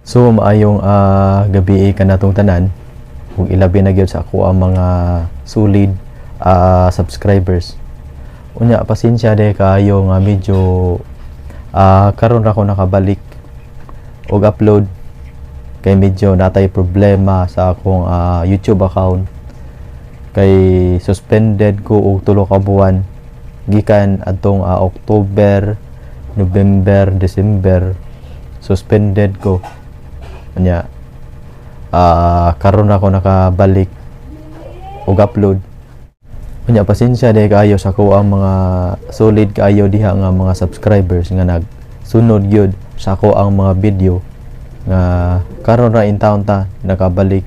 So maayong gabi kanatong tanan ug ilabi na gyud sa ako ang mga solid subscribers. Unya, pasensya de kaayo nga medyo karon ra ko nakabalik og upload kay medyo natay problema sa akong YouTube account kay suspended ko og 3 ka buwan gikan adtong October, November, December, suspended ko. Unya, karon ako nakabalik og upload. Unya, pasensya de kaayo sa ako ang mga solid kaayo diha nga mga subscribers nga nagsunod gyud sa ako ang mga video nga karon ra in town ta nakabalik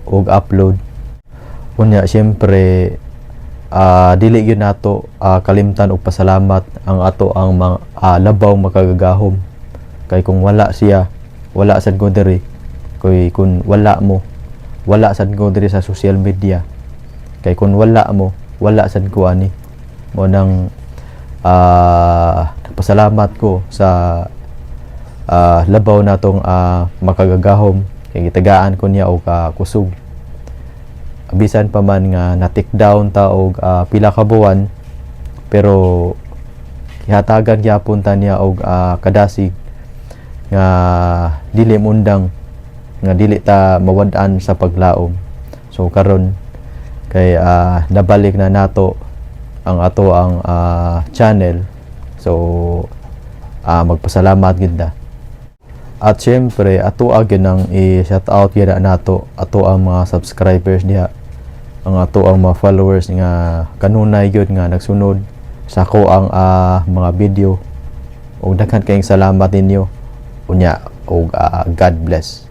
og upload. Unya, syempre, dili gyud nato kalimtan og pasalamat ang ato ang mga labaw makagagahom kay kung wala siya, wala sad ko diri. Kay kung wala mo, wala sad ko diri sa social media. Kay kung wala mo, wala sad ko ani. Mo nang nagpasalamat ko sa labaw natong makagagahom kay gitagaan ko niya og kusog bisan pa man nga na-take down ta og pila ka buwan, pero gihatagan gyapon ta niya og kadasig nga dili mundang, nga dili ta mawad-an sa paglaom. So karon kay nabalik na nato ang ato ang channel, so magpasalamat gid ta. At syempre, ato gyud nang i-shout out gyud nato ato ang mga subscribers diha, ang ato ang mga followers nga kanunay gyud nga nagsunod sa ako ang mga video. Ug daghan kayong salamat ninyo. Unya, ug God bless.